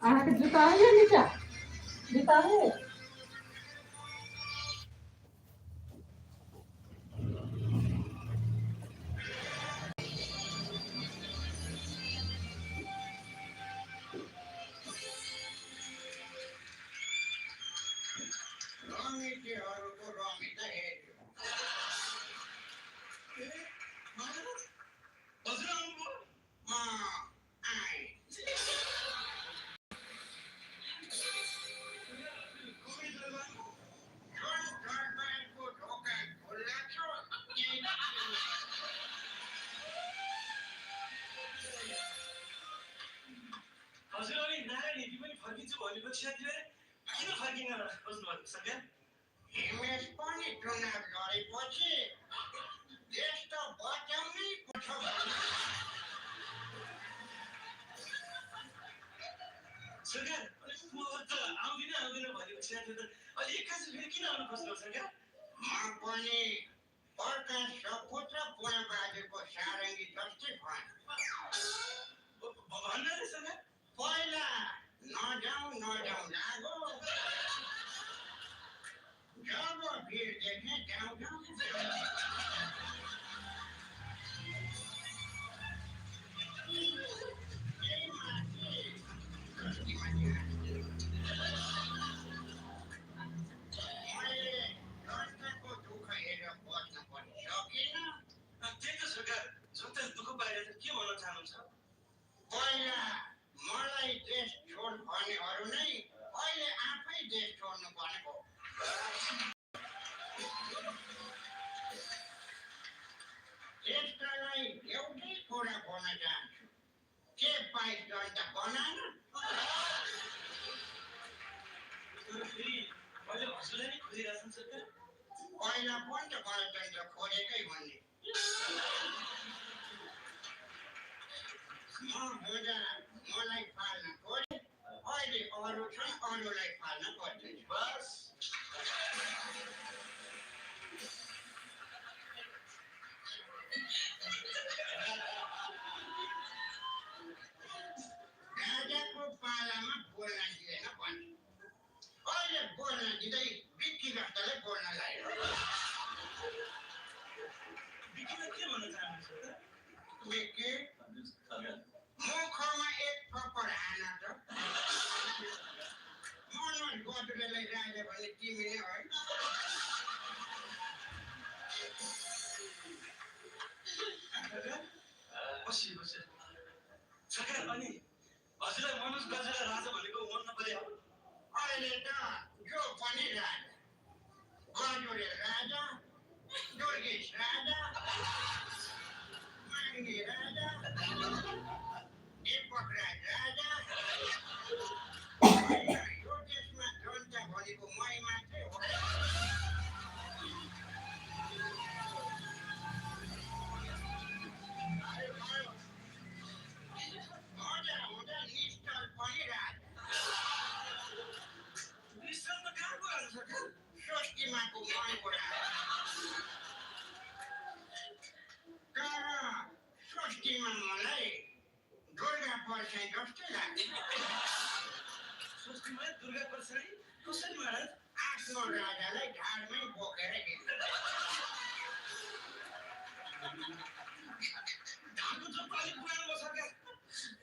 अहाँके जूता है नीचा, जूता है। हजुर अनि नारायण हिटी पनि फर्किन्छु भनेपछि किन फर्किन खोज्नु भएको सरकार? हिमेश पनि चुनाव लडेपछि देश त बचाउनै पर्छ। सरकार म त आउँदिन आउँदिन भनेपछि त अहिले एक्कासी फेरि किन आउनु खोज्नु सरकार? म पनि प्रकाश सपुत र पूर्णबहादुरको सारङ्गी जस्तै भएँ। भन्नु सरकार? पहिला नजाउँ नजाउँ लागो, जब भिड देखेँ जाउँ जाउँ। त्यही माथि मैले जनताको दुःख हेरेर बस्न पनि सकिनँ। त्यही त सरकार, जनताले दुःख पाइरहेछ, के भन्न चाहनुहुन्छ? पहिला मलाई देश छोड भन्नेहरू नै अहिले आफै देश छोड्नु पर्ने भयो। देशलाई एउटै कुरा भन्न चाहन्छु, के पाइस जनता बनाएन? तर फेरि अहिले हजुरलाई नै खोजिरहेछन् सरकार। पहिला पनि त गणतन्त्र खोजेकै भन्ने। म हुँदा मलाई फाल्न खोजे, अहिले अरू छन् अरूलाई फाल्न खोज्दैछ। बस राजाको पालामा बोल्न दिएन भन्छ, अहिले बोल्न दिँदै बिक्की जस्तालाई बोल्न लाग्यो। बिक्कीलाई के भन्न चाहनुहुन्छ? बिक्की मुखमा एक थप्पड हान त। मनोज गजुरेलाई राजा भन्ने तिमी नै होइन। बसी बसी सरकार, अनि हजुरलाई मनोज गजुरेलाई राजा भनेको मन नपरे? अहिले त जो पनि राजा, गजुरेल राजा, दुर्गेश राजा, माग्ने राजा, दीपक राज राजा। यो देशमा जनता भनेको मै मात्रै हो। हुँदा हुँदा निश्चल पनि राजा। निश्चल त कहाँको राजा सरकार? स्वस्तिमाको मनको राजा। तर स्वस्तिमा मलाई दुर्गा परसाई जस्तै लाग्छ। स्वस्तिमा दुर्गा परसाई कसरी महाराज? आफ्नो राजालाई ढाडमै बोकेर हिँड्छ। ढाडको जोक त अलिक पुरानो भयो सरकार।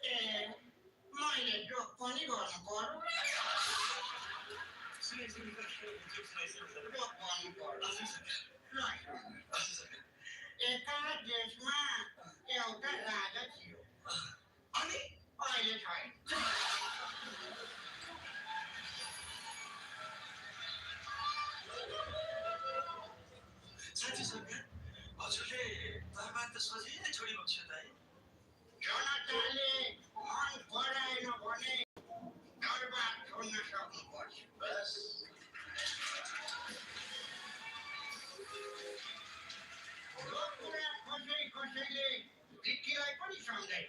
ए, मैले जोक पनि गर्नु पर्यो। जोक गर्नु पर्यो। ल, एका देशमा एउटा राजा थियो। अनि अहिले छैन। साँच्चै सरकार, हजुरले दरबार त सजिलै छोडिबक्स्यो त है? जनताले मन पराएन भने दरबार छोड्न सक्नुपर्छ। बस यो कुरा कसै कसैले भित्तीलाई पनि सम्झाइ।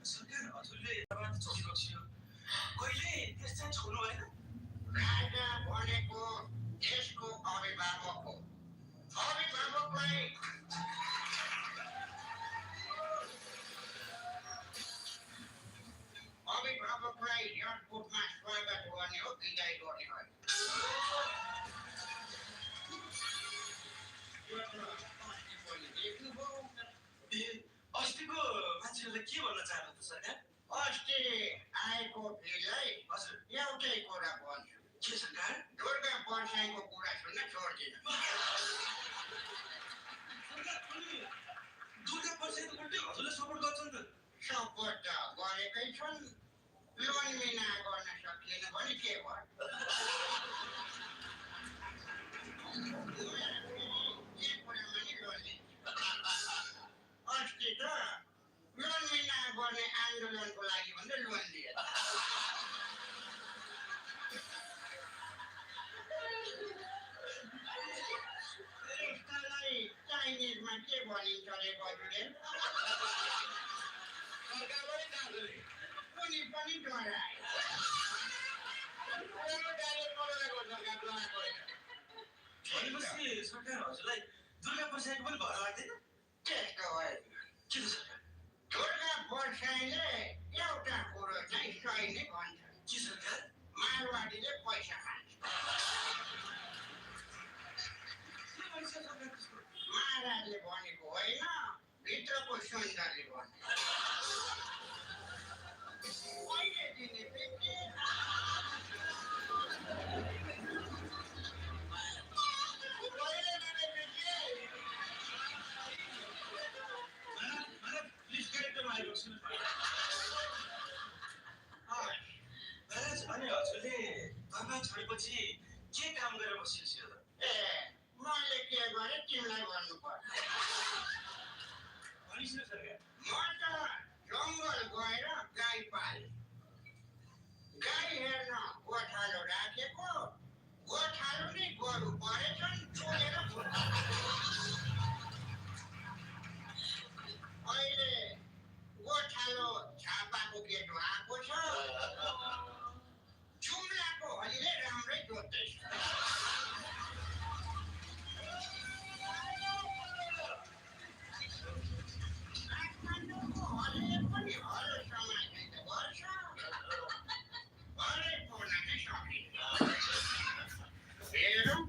सरकार, हजुरले दरबार त छोडिबक्स्यो, कहिले देश चाहिँ छोड्नु भएन? आएको भिडलाई हजुर। एउटै कुरा भन्छु। के सरकार? दुर्गा वर्षाईको कुरा सुन्न छोड्दिनँ। सरकार, अनि दुर्गा वर्षाई त उल्टै हजुरलाई सपोर्ट गर्छन् त। सपोर्ट त गरेकै छन्, लोन मिना गर्न सकिएन भने के भयो? के कुरामा नि लोन लिन्छु। अस्ति त लोन मिना गर्ने आन्दोलनको लागि भन्दै लोन लिए। यस्तालाई चाइनिजमा के भनिन्छ रे गजुरेल? उनी पनि डराए। भनेपछि सरकार हजुरलाई दुर्गा वर्षाईको पनि भर लाग्दैन? त्यस्तो होइन। के त सरकार? दुर्गा वर्षाईले एउटा कुरो चाहिँ सही नै भन्छ। के सरकार? मारवाडीले पैसा खान्छ। के भन्छ सरकार त्यसको? महाराजले भनेको होइन, भित्रको सुन्दरले भनेको। कहिले दिने बित्ति? कहिले दिने बित्ति? महाराज, महाराज, प्लिज क्यारेक्टरमा आइबस्नु। महाराज, अनि हजुरले दरबार छोडेपछि के काम गरेर बसिरहेको त? ए, मैले के गरेँ तिमीलाई भन्नु पर्छ। भनिस् न सरकार। म त जङ्गल गएर गाई पालेँ। गाई हेर्न गोठालो राखेको, गोठालो नै गोरु परेछन्, चोलेर अहिले गोठालो झापाको केटो आएको छ, जुम्लाको हलीले राम्रै जोत्दैछ। काठमाडौँको हलीले पनि हलो समात्ने त गर्छ, हलै पुर्न चाहिँ सकिन्न। हेरौँ,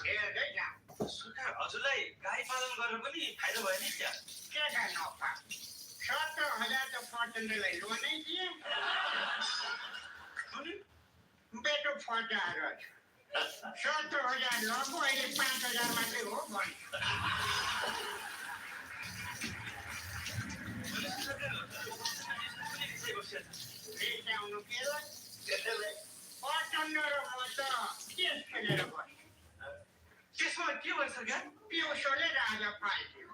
हेर्दै जाउँ। सरकार, हजुरलाई गाई पालन गरेर पनि फाइदा भयो नि त्यहाँ? के का नफा? 17,000 त प्रचण्डलाई लोनै दिए। अनि बेटो फटाएर छ। 17,000 लगो, अहिले 5,000 मात्रै हो भन्छ। भनेपछि सरकार पनि रिसाइबसिरहेको छ। रिसाउनु केलाई? प्रचण्ड र म त चेस खेलेर बस्छु। त्यसमा के भयो सरकार? पिउसोले राजा पाइदियो।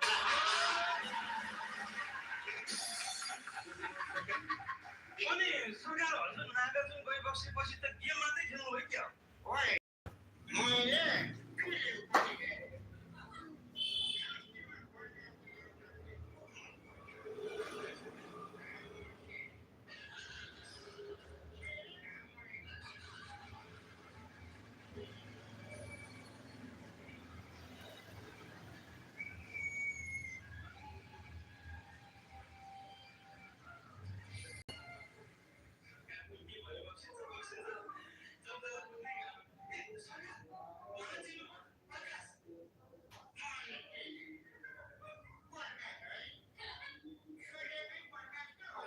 अनि सरकार हजुर नागार्जुन गइबसेपछि त गेम मात्रै खेल्नु भयो क्या? ओए, मैले फिल्म पनि हेरेँ। सूर्यकै प्रकाश त हो।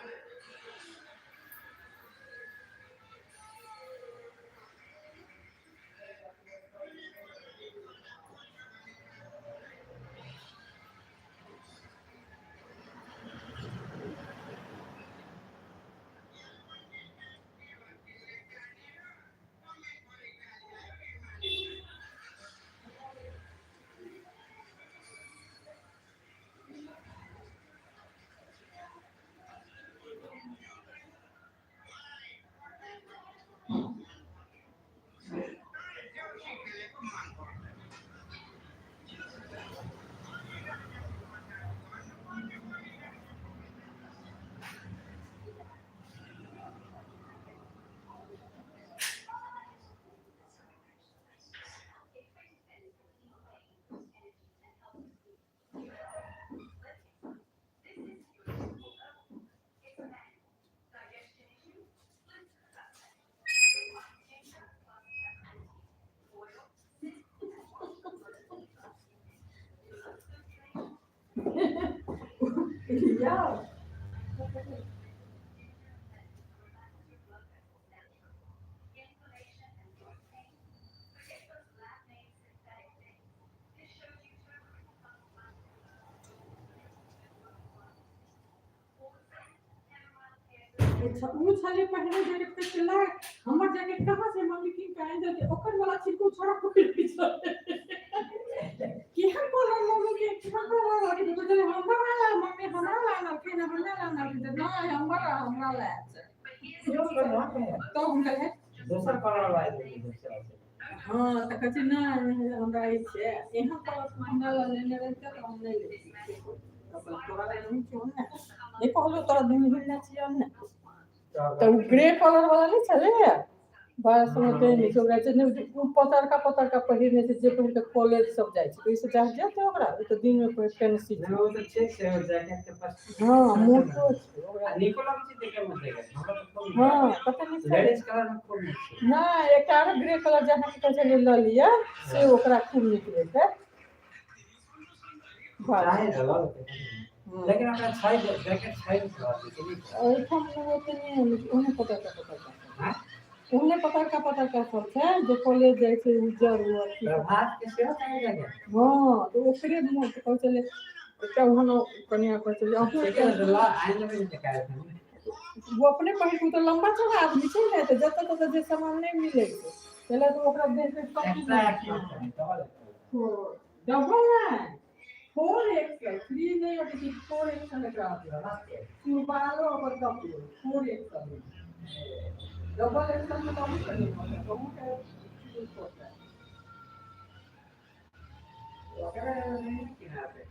तर देउसी खेलेको मन पर्दैन। Ja. ओ छलै पहिने जैकेट, कहै छै ला हमर जैकेट कहाँ छै, मम्मी कीन कऽ आनि देलकै, ओकर वाला छिलको छोड़ा पकड़ि के छलै। केहन कलर मम्मी के, केहन कलर लगे छै, कहै हमरा ला मम्मी, हमरा ला आनलखिन, हमरा ला आनलखिन, तऽ नहि हमर हमरा ला छै। तब हम कहलियै दोसर कलर वाला दोसर। हँ, तऽ कहै छै नहि हमरा ई छै, एहन कलर हमरा ला लेने रहितै तऽ हम नहि लैतियै। तोरा ला नहि छौ ने, नहि कहलौ तोरा दुनू हिलना छियै ने। तऽ ओ ग्रे कलर वाला नहि छलै, बड़ा समय पहिने छै ओकरा छै ने, ओ पतरका पतरका पहिरने छै जे पहिर कऽ कॉलेज सब जाइ छै, ओहिसँ जा जेतै ओकरा, ओ तऽ दिनमे पहिर पेन्सी छै। ओ तऽ ठीक छै, जैकेट के पास। हँ, मोटो छै ओकरा। नीको लगै छै देखै मे जैकेट, हमरा तऽ खूब। हँ, कते नीक छै। लेडीज कलर मे खूब नीक छै। नहि, एकटा आरो ग्रे कलर जे अहाँके कहै छलियै लऽ लिअ, से ओकरा खूब नीक लगतै। चाहे तऽ लऽ लेतै, लेकिन ओकरा छै जैकेट छै ने। ओहिठाम ओते नहि, ओहने पतरका पतरका। हँ। ओहने पतरका पतरका सब छै जे कॉलेज जाइ छै, उज्जर ओ अथी। प्रभात के सेहो चाही जैकेट। हँ, तऽ ओकरे मोट कहै छलै एकटा ओहन, कनिया कहै छलै अहूँ। ठीके छै, लऽ आनि लेबै ने तऽ काल्हि। ओ अपने पहिर कऽ, ओ तऽ लम्बा चौड़ा आदमी छै ने, तऽ जतऽ ततऽ जे सामान नहि मिलै छै, ताहि तऽ ओकरा देह पे सब चीज। एक्स्ट्रा एक्सल चाही, डबल एक्सल। डबल नहि, 4XL, 3 नहि अबै छै, 4XL एकरा अबै छै। प्रभात के। सुरबालो ओकर कपड़ो 4XL, double XL मे तऽ अहूँ के नहि पहुँचत, अहूँके छोट है। ओकरा नहि किनाते।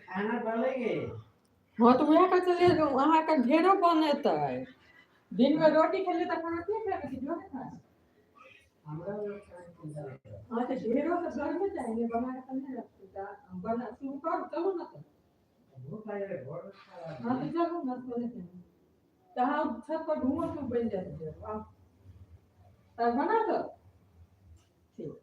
खाना बनेगी? हँ, तऽ उएह कहै छलियै जे अहाँके ढेरो बनेतै। दिनमे रोटी खेलियै तऽ रोटी खेबै कि झोरे खायब? हमरा हँ, तऽ ढेरो तऽ घरमे चाही, बना कऽ तऽ नहि रखतै, तऽ बना शुरू करू, चलू ने तऽ। भूख लागि गेलै भोर मे खाना। हँ, तऽ चलू ने, तऽ अहाँ छत पर घूमो तऽ बनि जायत ढेरो। आउ तऽ बना दऽ। ठीक।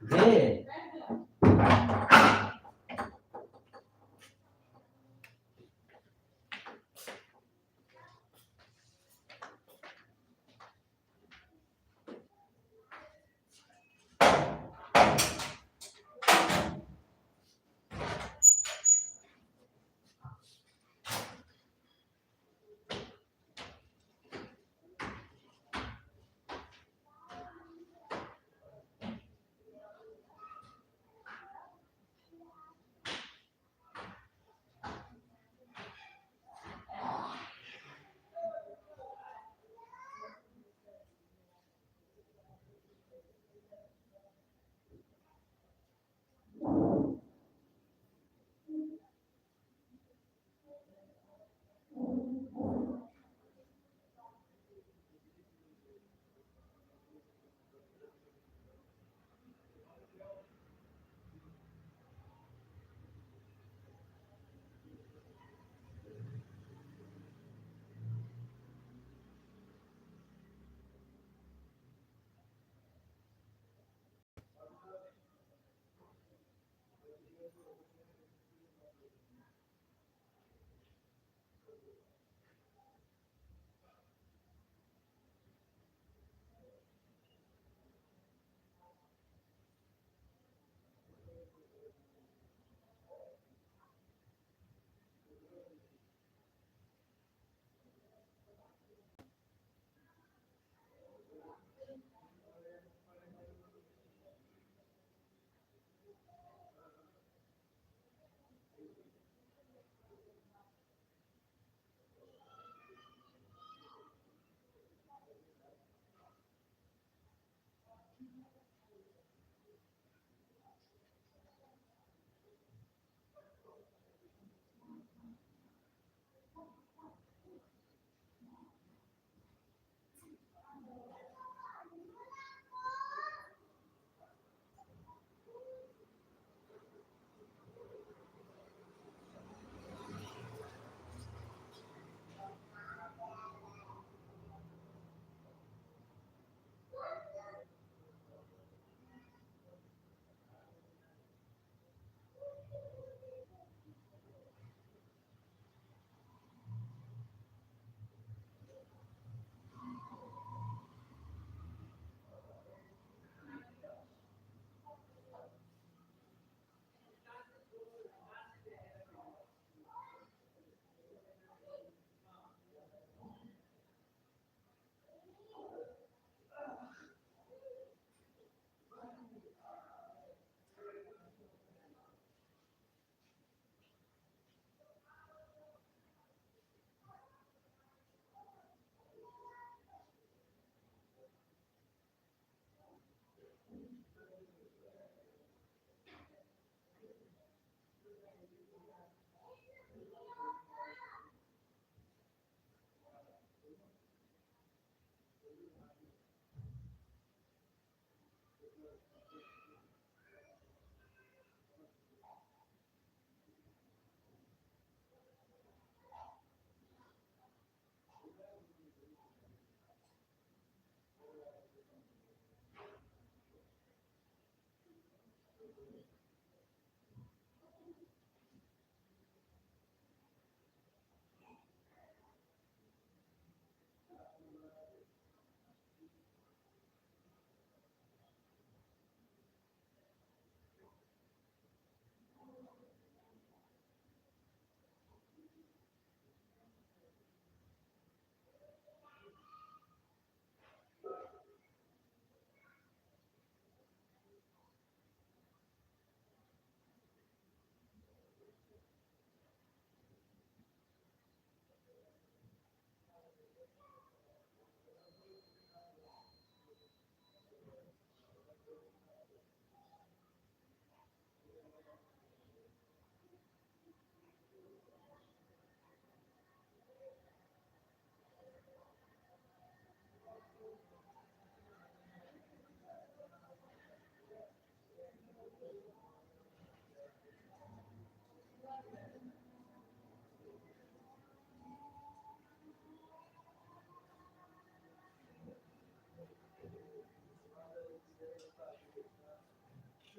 जी।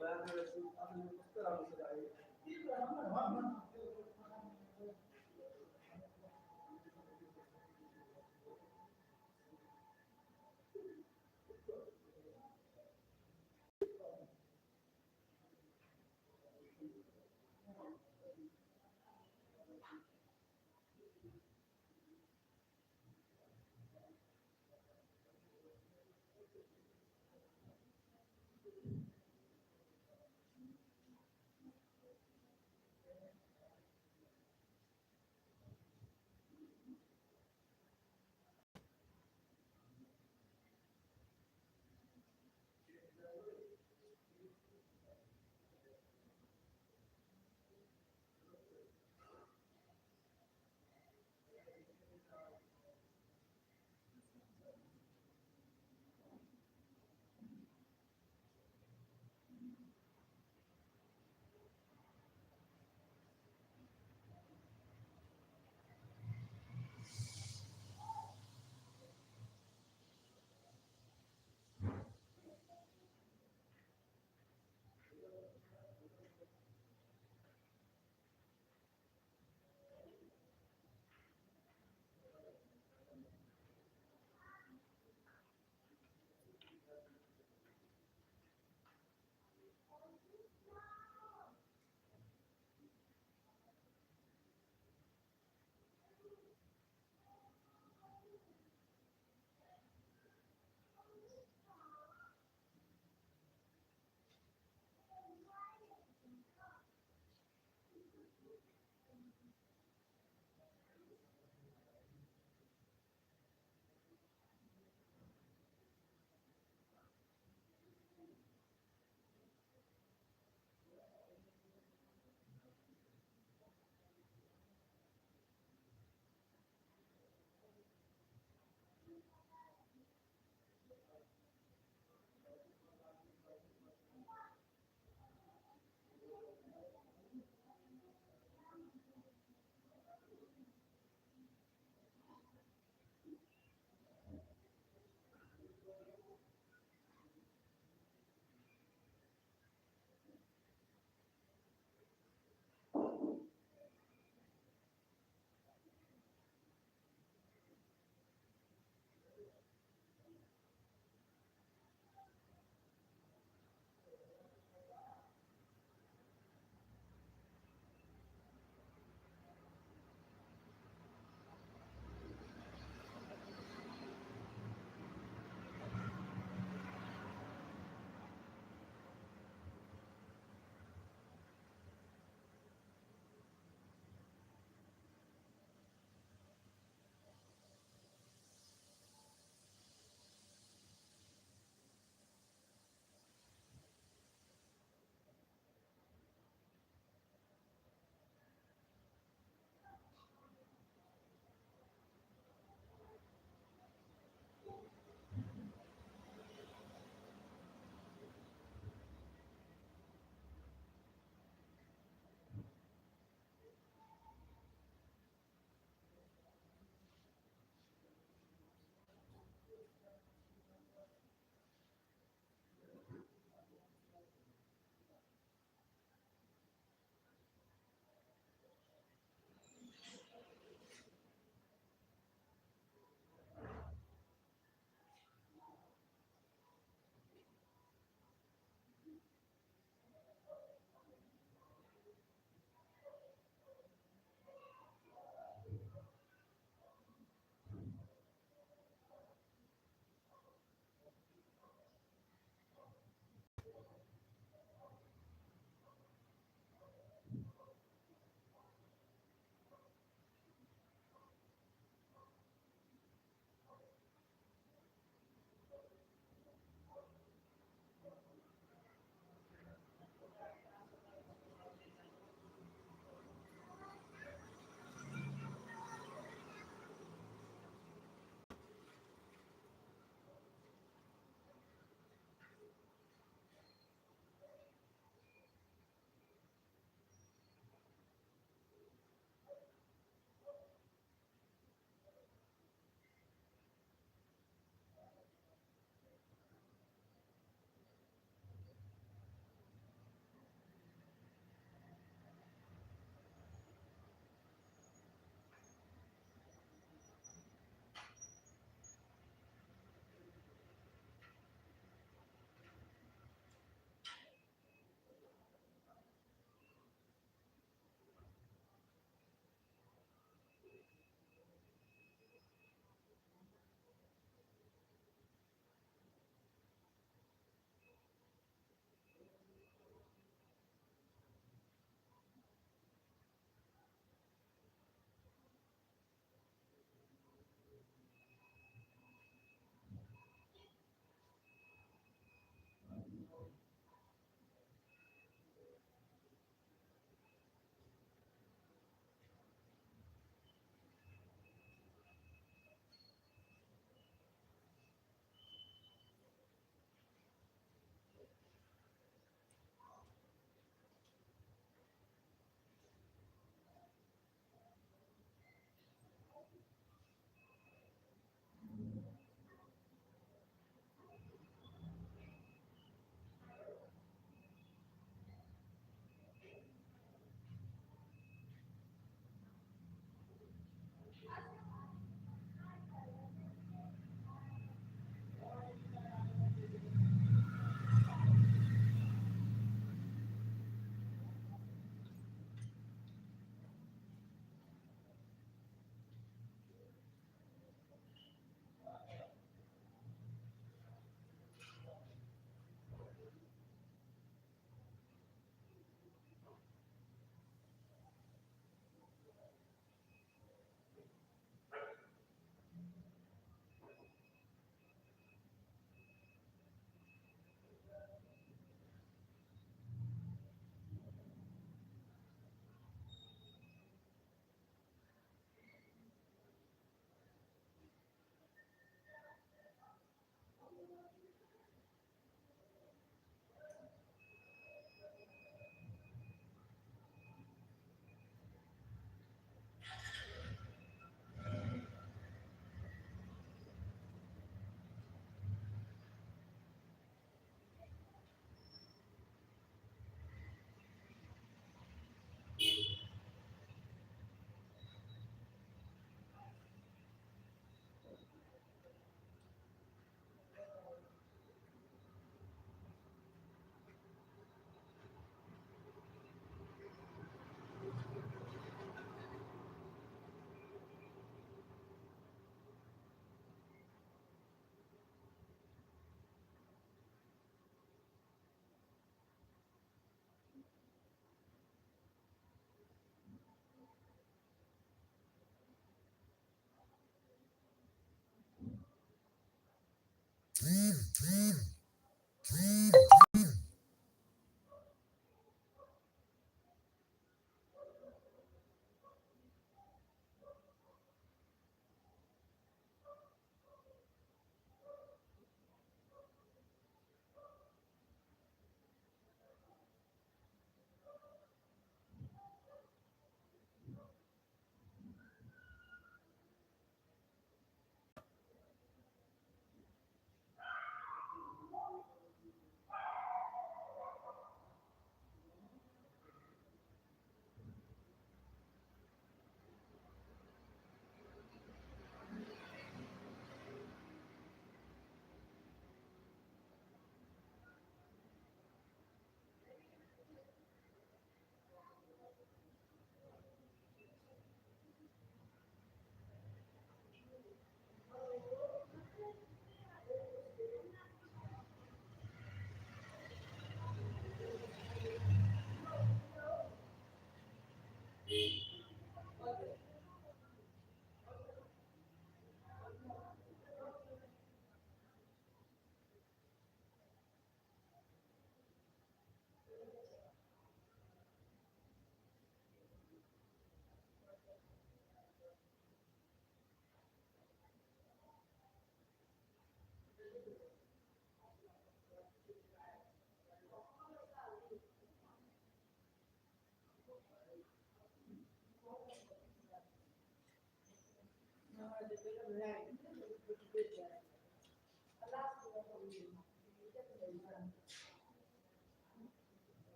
बनाएको रहेछु। आज यो कस्तो राम्रो छ गाडी।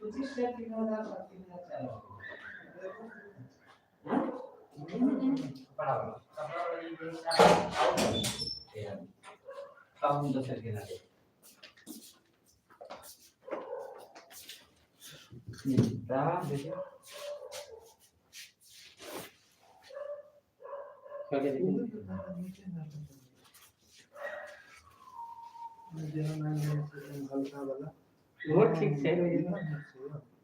25 से 3000, 3000, 4000 बराबर। कपड़ा वाली वो ठीक से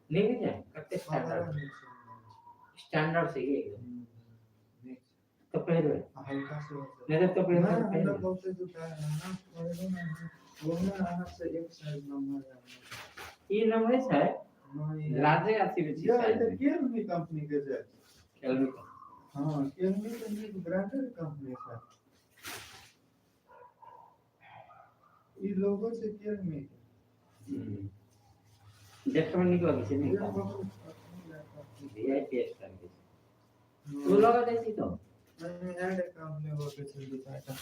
नहीं है, कट्टे स्टैंडर्ड, स्टैंडर्ड से ही एकदम। तऽ पहिरबै। हल्का से हो। नहि तऽ ना। पहिरबै। हमरा पहिरबै। बहुते जुटा है ना, पहिरो ना। वो ना अहाँ से एक साइज नम्बर है। ई नम्बर छै। नहीं। लाजे अथी मे छै। या साइज ई मे। केएलवी कंपनी के छै। केलवी के। हाँ, केएलवी के नीक ब्रांडेड कंपनी छै। ई लोगो छै केएलवी के। देखै मे नीक लगै छै ने। ये बहुत वीआईपी स्टाइल के छै। तू लगा दै छी तऽ। एड कंपनी होके छै दू चारिटा।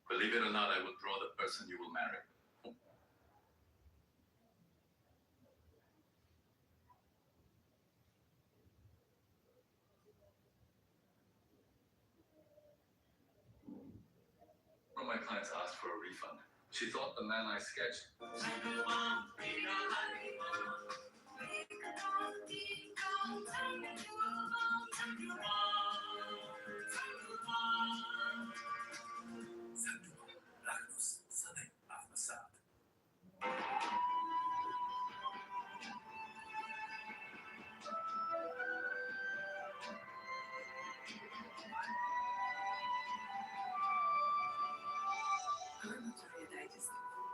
Believe it or not, I will draw the person you will marry. One of my clients asked for a refund. She thought the man I sketched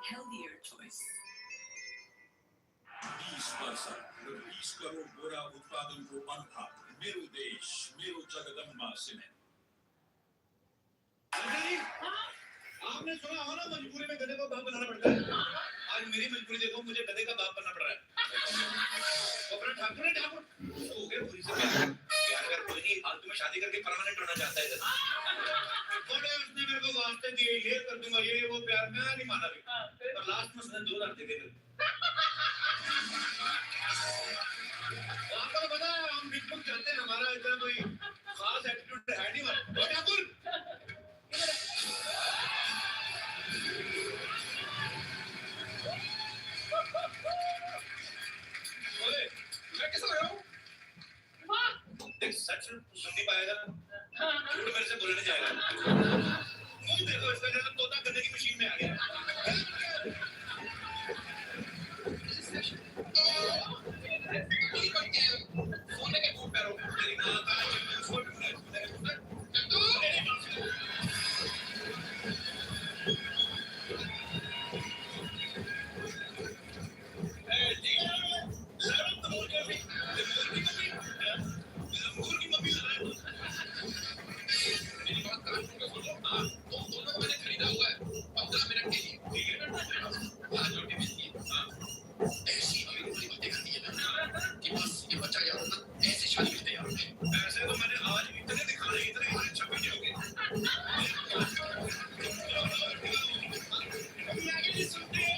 Healthier choice. 20 वर्ष र 20 करोड बोरा उत्पादनको अनुभव। मेरो देश, मेरो जगदम्बा सिमेन्ट। आपने सुना हो ना, मजबूरी में गधे को बाप बनाना पड़ता है। आज मेरी मजबूरी देखो, मुझे गधे का बाप बनना पड़ रहा है। वो अपना ठाकुर है, ठाकुर उसको हो गया बुरी से प्यार। प्यार कर कोई नहीं, फालतू में शादी करके परमानेंट होना चाहता है इधर। बड़े उसने मेरे को वास्ते दिए, ये कर दूंगा, ये वो, प्यार मैं नहीं माना भी और लास्ट में उसने 2 लाख दे दिए मेरे को। आपको तो पता है, हम बिल्कुल चलते हैं, हमारा इतना कोई खास एटीट्यूड है नहीं। ओ ठाकुर, इधर आ। ओए, मैं कैसा लग रहा हूँ? देख, सच सुन नहीं पाएगा, झूठ मेरे से बोला नहीं जाएगा। 15 मिनट के लिए, ठीक है? आज रोटी मिलती है। हाँ। ऐसी अमीरों वाली बातें करती है ना कि बस ये बच्चा यार ऐसे शादी के तैयार हो गए। ऐसे तो मैंने आज इतने दिखाए, इतने इतने छपे नहीं होंगे। सुनते हो?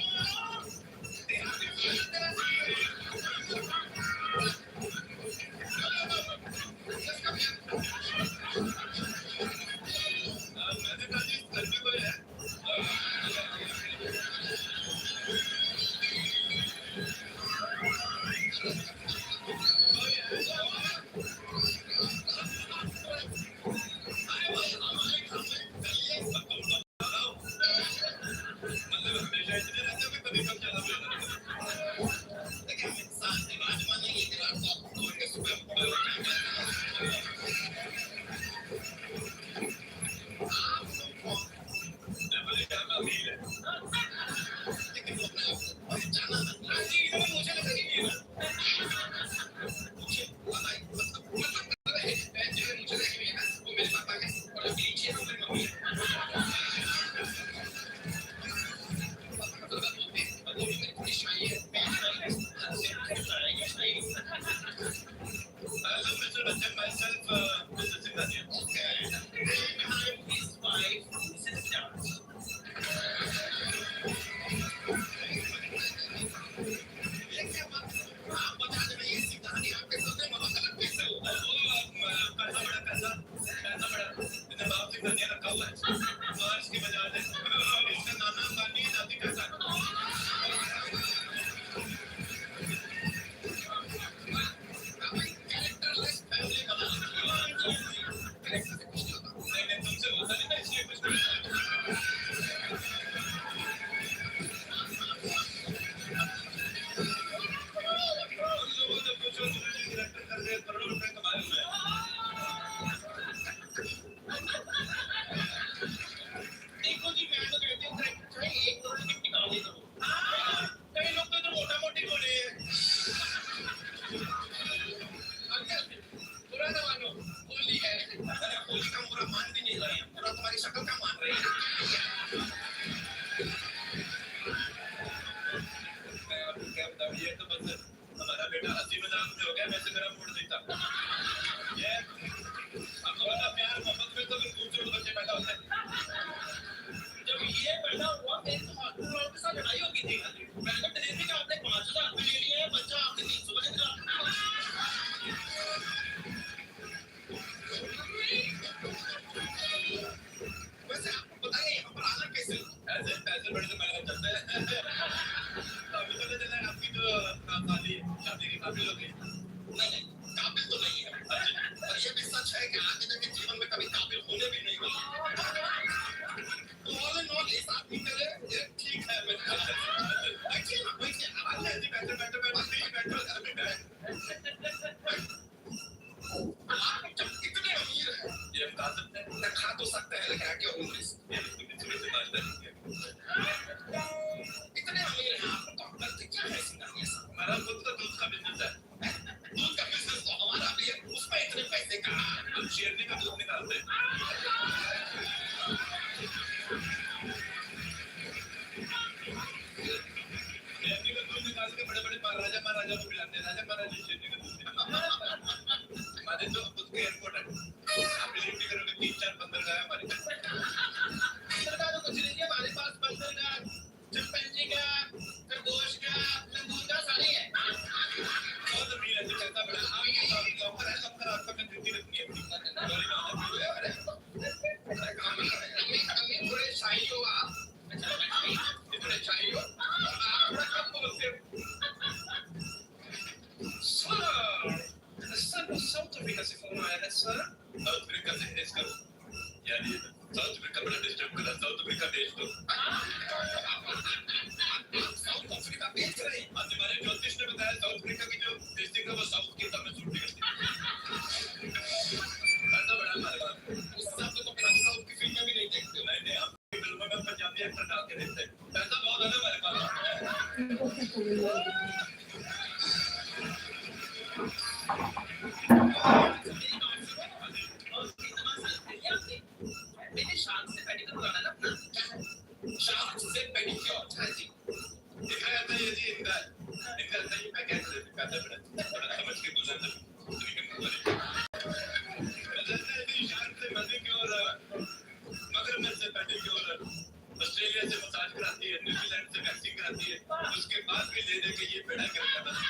मसाज कराती है, न्यूजीलैंड से वैक्सिंग कराती है, उसके बाद भी ले दे के ये बेड़ा गर्क करता है।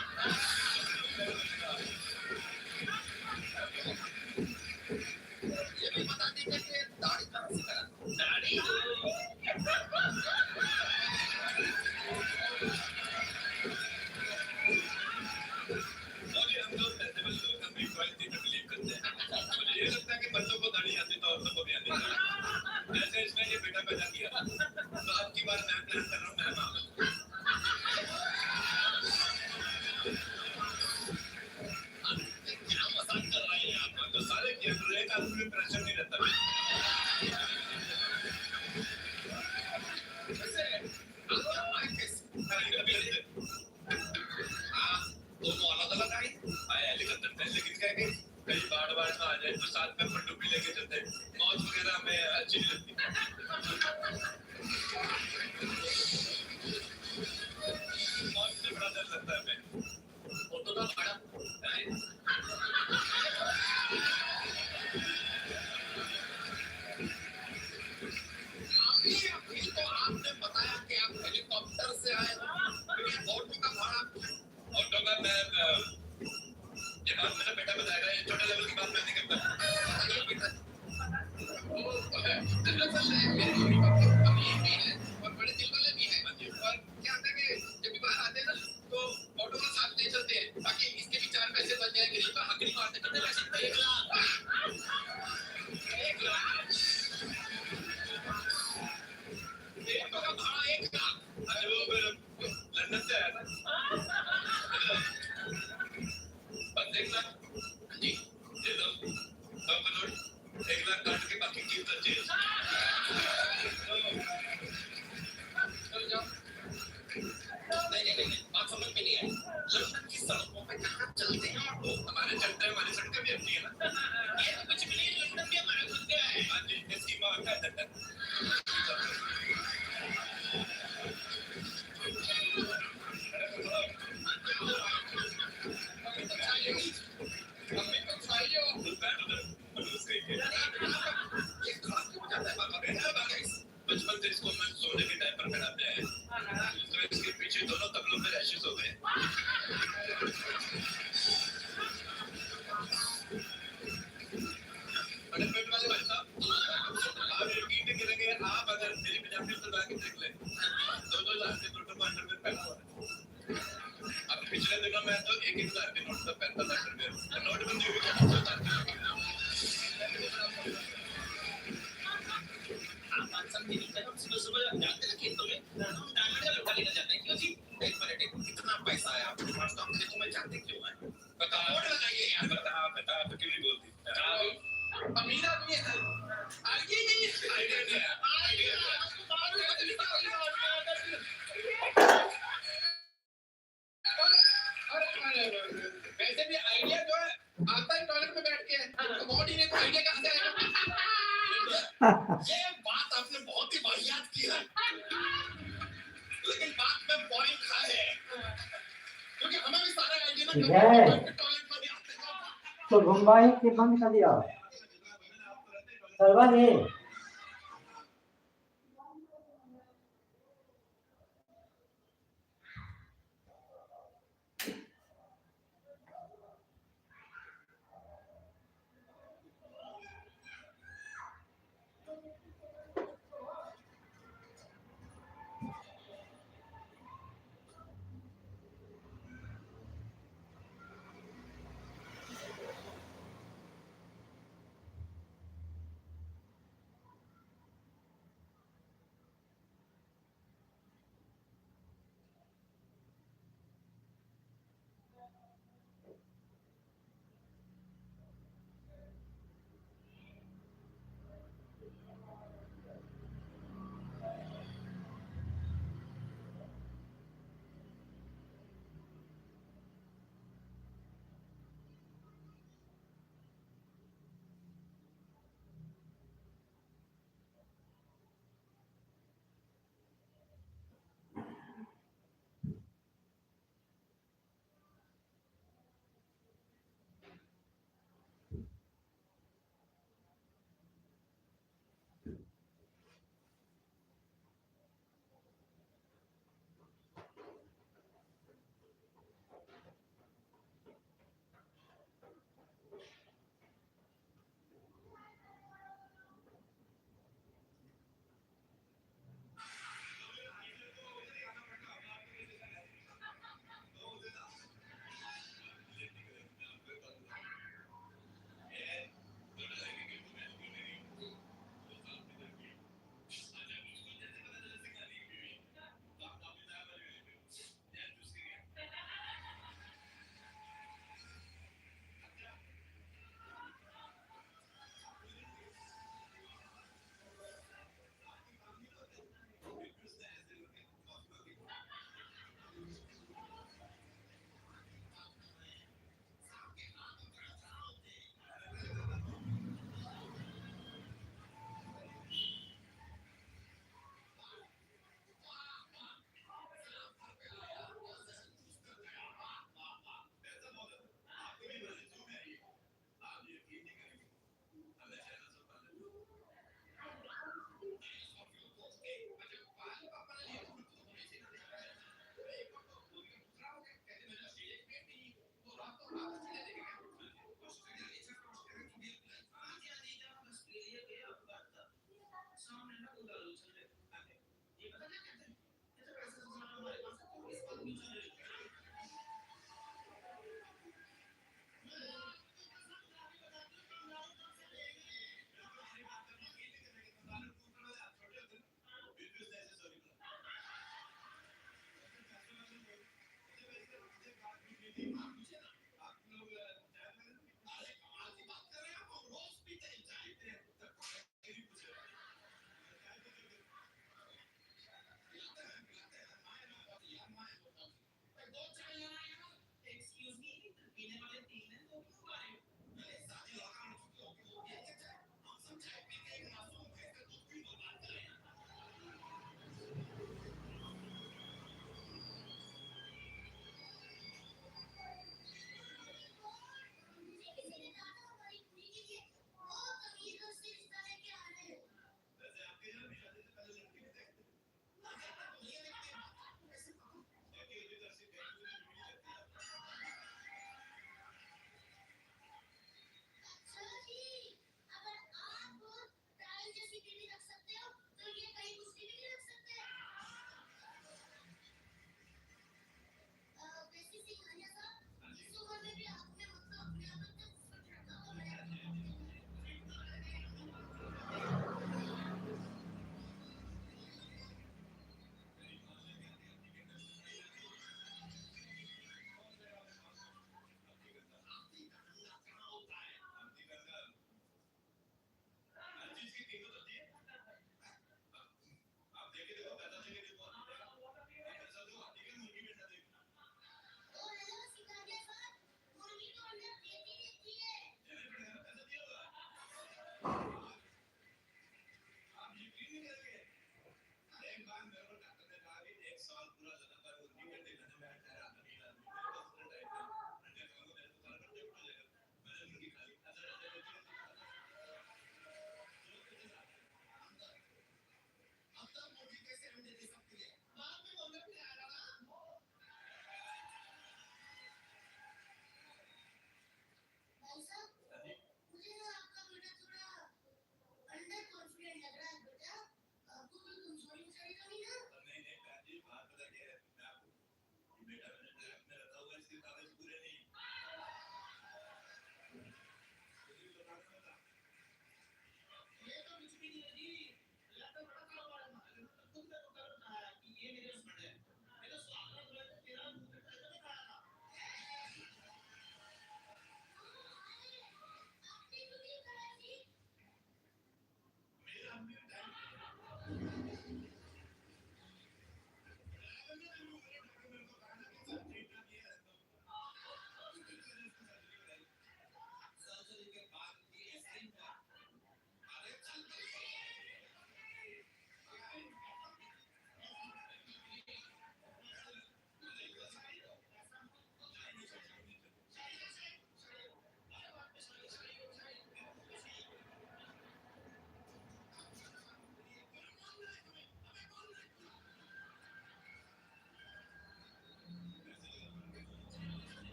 ये भी बता दीजिए कि दाढ़ी कहाँ से करा? दाढ़ी मोदी, हम लोग सेंसिबल लोग, हम इक्वालिटी पे बिलीव करते हैं। मुझे ये लगता है कि बच्चों को दाढ़ी आती तो औरतों को भी आनी चाहिए। जैसे इसने ये बेटा पैदा किया, तो अब की बार मैं प्लान कर रहा हूँ, मैं मामा। क्या मजाक कर रहे हैं आप? तो सारे किए, तो एक आदमी में प्रेशर नहीं रहता। वैसे आपका माइक कैसे? हेलीकॉप्टर से। हाँ, दोनों अलग अलग आए। आए हेलीकॉप्टर से, लेकिन क्या है कि कहीं बाढ़ बाढ़ में आ जाए तो साथ में पनडुब्बी लेके चलते हैं। मौज वगैरह हमें अच्छी नहीं लगती। मौत से बड़ा डर लगता है हमें। ऑटो का भाड़ा हैं? अभी अभी तो आपने बताया कि आप हेलीकॉप्टर से आए, फिर ऑटो का भाड़ा? ऑटो का मैं ये बात मेरा बेटा बताएगा, ये छोटे लेवल की बात मैं नहीं करता। बताइए बेटा। वो दरअसल मेरे मम्मी पापा अमीर भी हैं और बड़े दिल वाले भी हैं। और क्या होता है कि जब भी बाहर आते हैं ना, तो ऑटो का साथ ले चलते हैं ताकि इसके भी चार पैसे बच जाए। गरीब का हक नहीं मारते। कितने पैसे? 1 लाख, 1 लाख। ऑटो का भाड़ा 1 लाख। अरे वो मेरा लंदन से आया था। बस 1 लाख। जी। ये लो 100 करोड़, 1 लाख काट के बाकी कीमत चेंज। चलो जाओ। नहीं नहीं नहीं, बात समझ में नहीं आई। लंदन की सड़कों पे कहाँ चलते हैं ऑटो? हमारे चलते हैं, हमारी सड़कें भी अच्छी है ना। ये तो कुछ भी नहीं, लंदन भी हमारा खुद का है। हाँ जी, इसकी माँ का लंदन। मम्मी तो चाहिए, मम्मी तो चाहिए। बैठ उधर, खड़ूस कहीं के। ये खराब क्यों हो जाता है बाबा? बेटा, बाबा, बचपन से इसको मैं सोने के टाइम पर पहनाते हैं, तो इसके पीछे दोनों तबलों में रैशेस हो गए। बड़े पेट वाले भाई साहब, आप यकीन नहीं करेंगे, आप अगर मेरी पजामे उतरवा के देख लें, 2-2 हजार के नोटों को अंडरवेयर पहना हुआ है। अब पिछले दिनों में तो 1-1 हजार के नोट तक पहनता था अंडरवेयर, तो नोटबंदी हुई तो 1000 के। आप बात समझे नहीं। जब हम सुबह सुबह जाते हैं खेतों में, तो हम डांगड़ का लोटा लेकर जाते हैं। क्यों जी? एक मिनट, एक इतना पैसा है आपके पास तो हम खेतों में जाते क्यों हैं? बता। वोट लगाइए यार। बता बता, तो क्यों नहीं बोलती? अमीर आदमी है, आइडिया नहीं है। आइडिया नहीं है, आइडिया नहीं है। और वैसे भी आइडिया जो है आता ही टॉयलेट में बैठ के है। कमोड ही नहीं तो आइडिया कहाँ से आएगा? ये बात आपने बहुत ही वाहियात की है, लेकिन बात में पॉइंट है, क्योंकि हमें भी सारा आइडिया ना ठीक है। टॉयलेट में भी आते हैं। तो मुंबई के बंद कर दिया सरवा जी।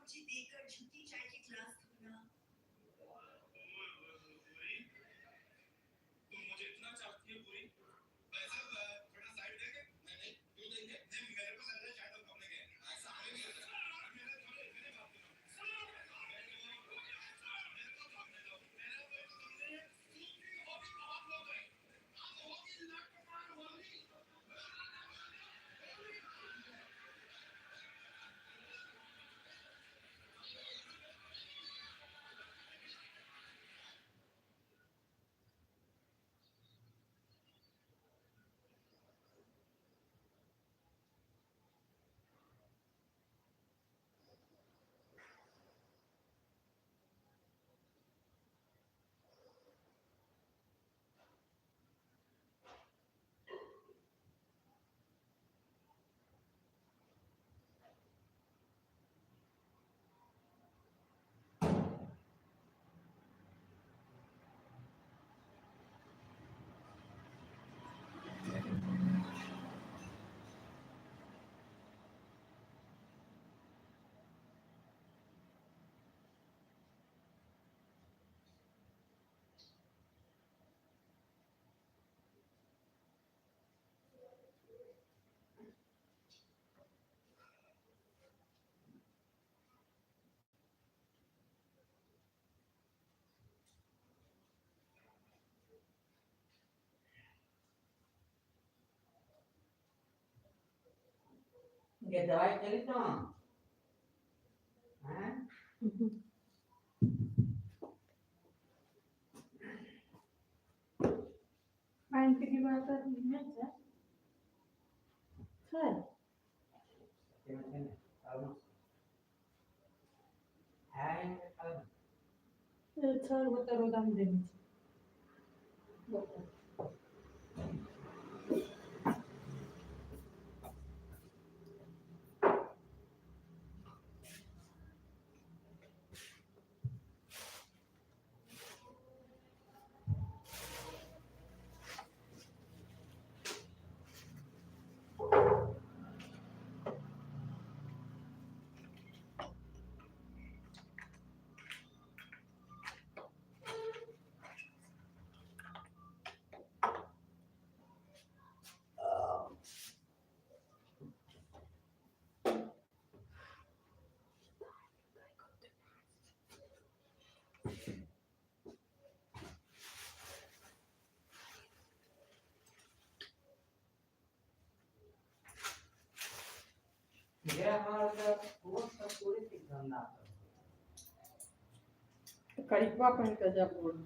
मुझे देकर झूठी चाय के ग्लास धोना। तुम मुझे इतना चाहती हो पूरी? भाई साहब थोड़ा साइड देंगे? नहीं नहीं, क्यों देंगे? नहीं, मेरे को लग रहा है शायद हम कम लेंगे। ऐसा मेरे थोड़े मेरे बाप के मेरे को भागने दो, मेरे को तुमने होगी, बहुत लोग हैं, अब होगी लटमार होली। गे दवाई चली तो हैं। पानि पी बात नहि छै छै। है। छह गो तऽ रौदामे देने छै। ये हमारा तो कोर्स सब पूरे सीखना करिकबा पहिन कऽ जायब भोर।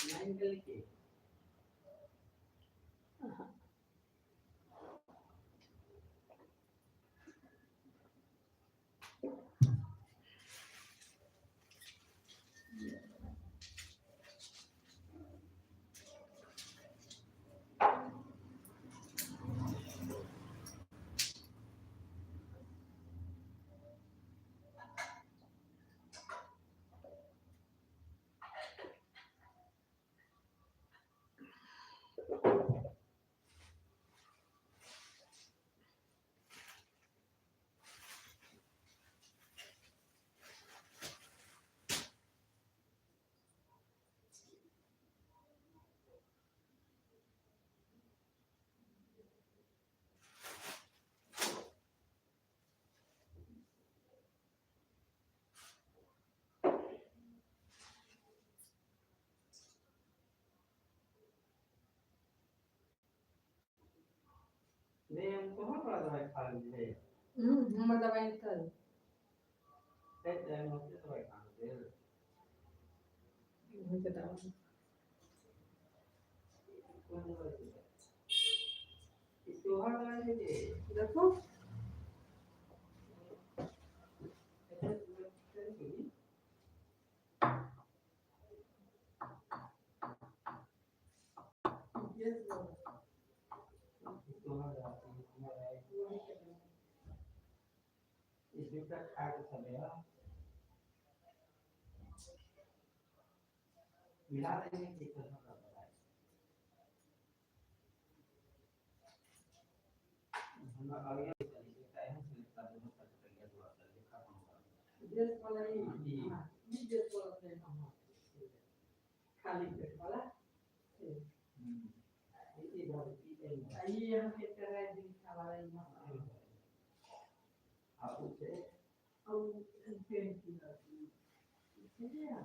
नाइन के लिए। नहीं, हम कहाँ पर दवाई खा रहे हैं? हमर दबाइ तऽ दवाई खा रहे। दबाइ कोन दवाई छै? ई तोहर दवाई छै? देखो। इसमें का खा के सब है। मिला देंगे कितना बताए। हमरा आगे एहन से लिखता दुनू सर्टिफिकेट हुआ था लिखा हुआ। ड्रेस वाला ई। जी। हाँ, ई ड्रेस वाला नहीं, हाँ, खाली पेट वाला से। ई इधर ई एल। आ ई यहाँ के तरह दिन वाला ई हाँ। आ उसे और पेन किलर ठीक है।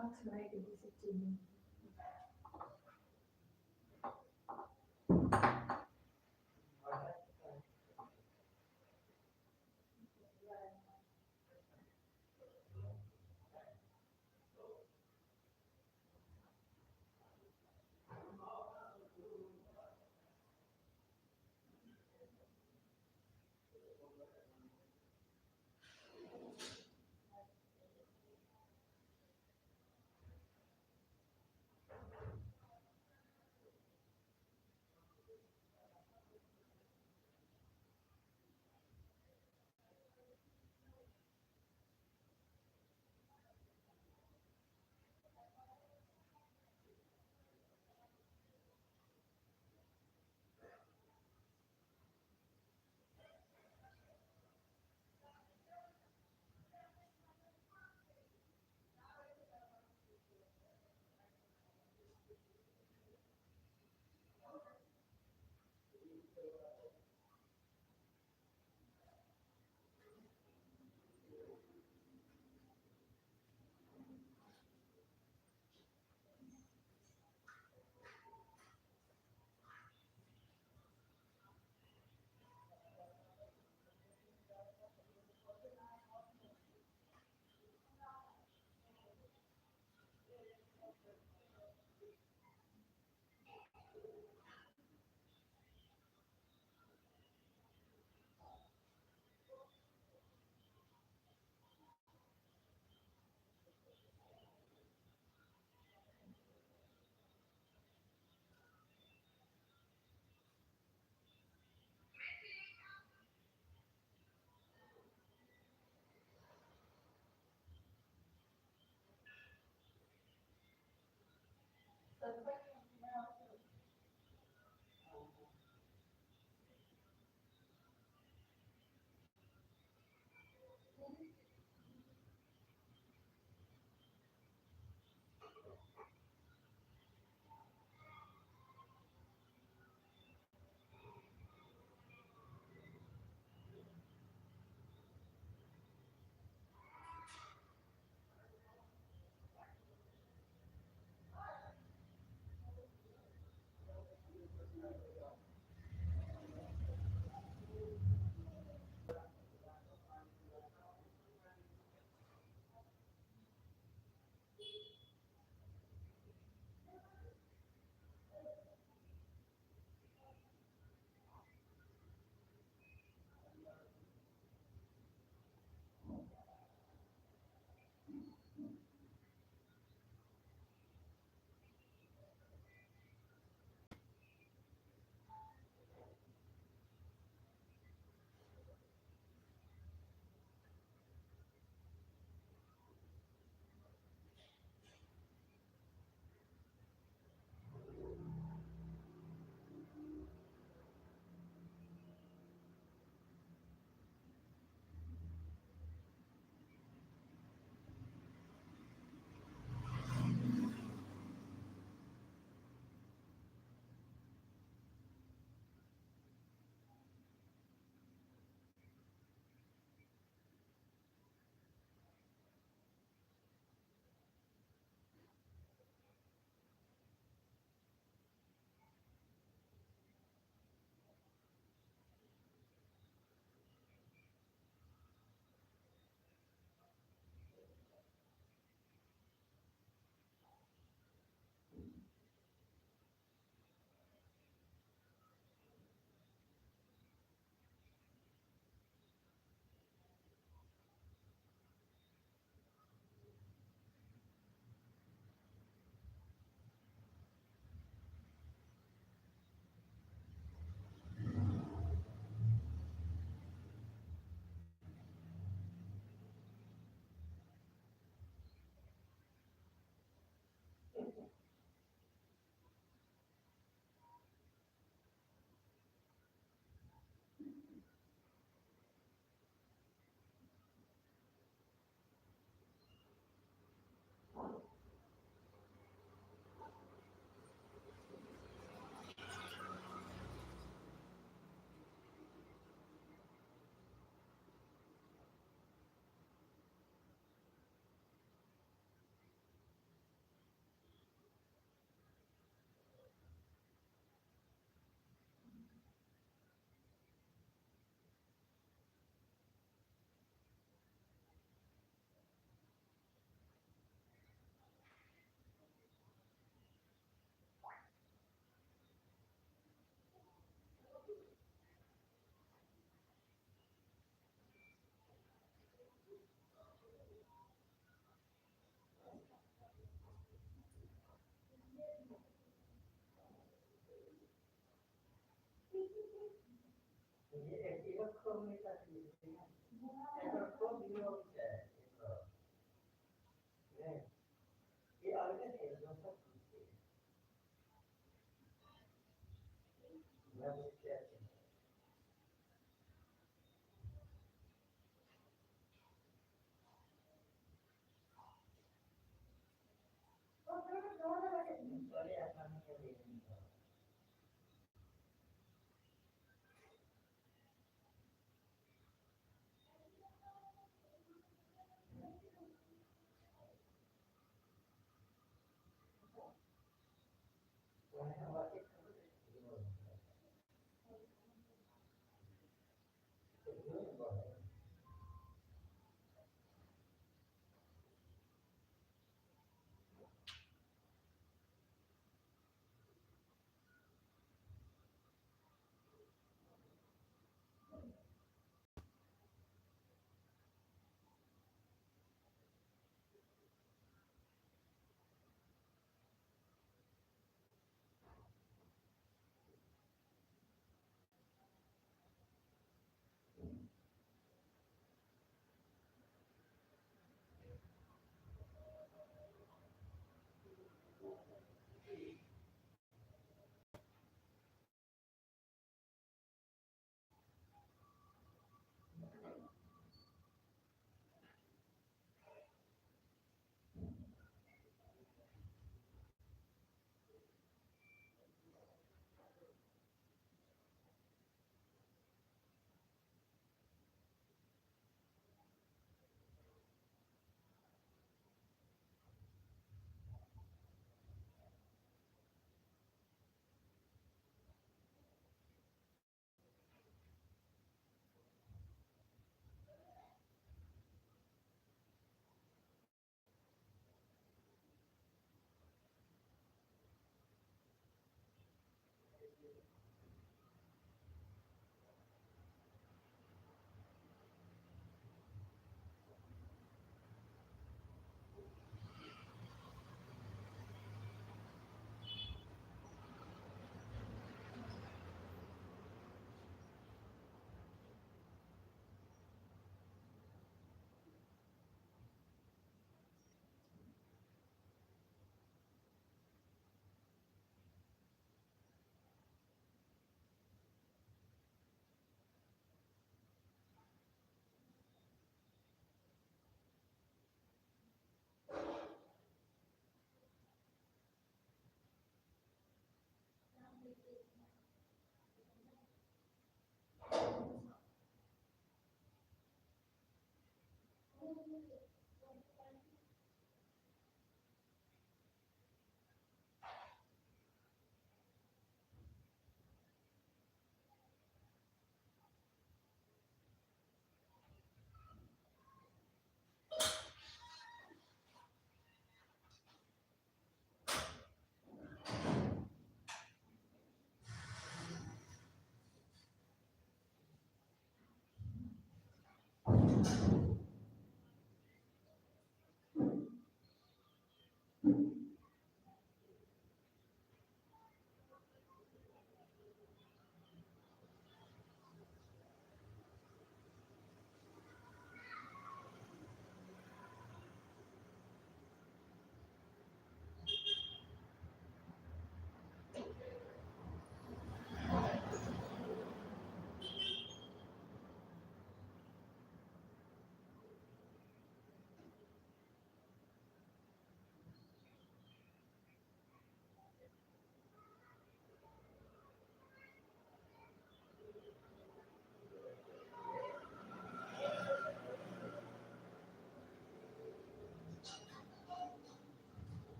हाथ लागि गेलै चीनी। ये अलग है जो सब कुछ है। मैं क्या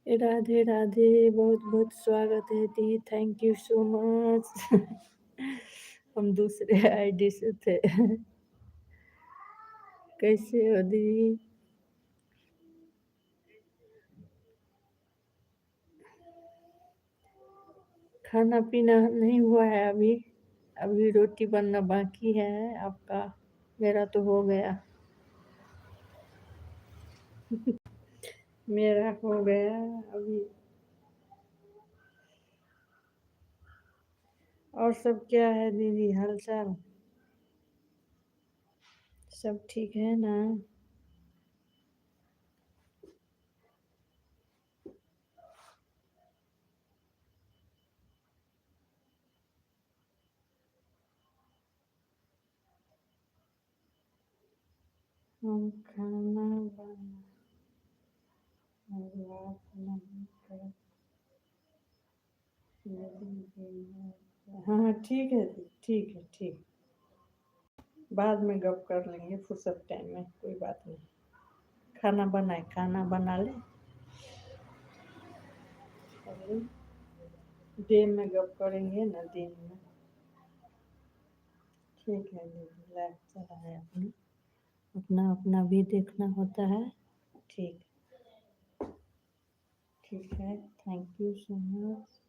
Radhe Radhe, बहुत बहुत स्वागत है दी, thank you so much. हम दूसरे आईडी से थे। कैसे हो दी? खाना पीना नहीं हुआ है अभी, अभी रोटी बनना बाकी है आपका, मेरा तो हो गया। मेरा हो गया अभी। और सब क्या है दीदी, हालचाल सब ठीक है ना? हम खाना बना बात नहीं कर। हाँ हाँ ठीक है दी, ठीक है ठीक, बाद में गप कर लेंगे फुर्सत टाइम में, कोई बात नहीं। खाना बनाए, खाना बना ले, दिन में गप करेंगे ना, दिन में। ठीक है दीदी, लाइफ चला है अपना, अपना अपना भी देखना होता है। ठीक ठीक है, thank you so much.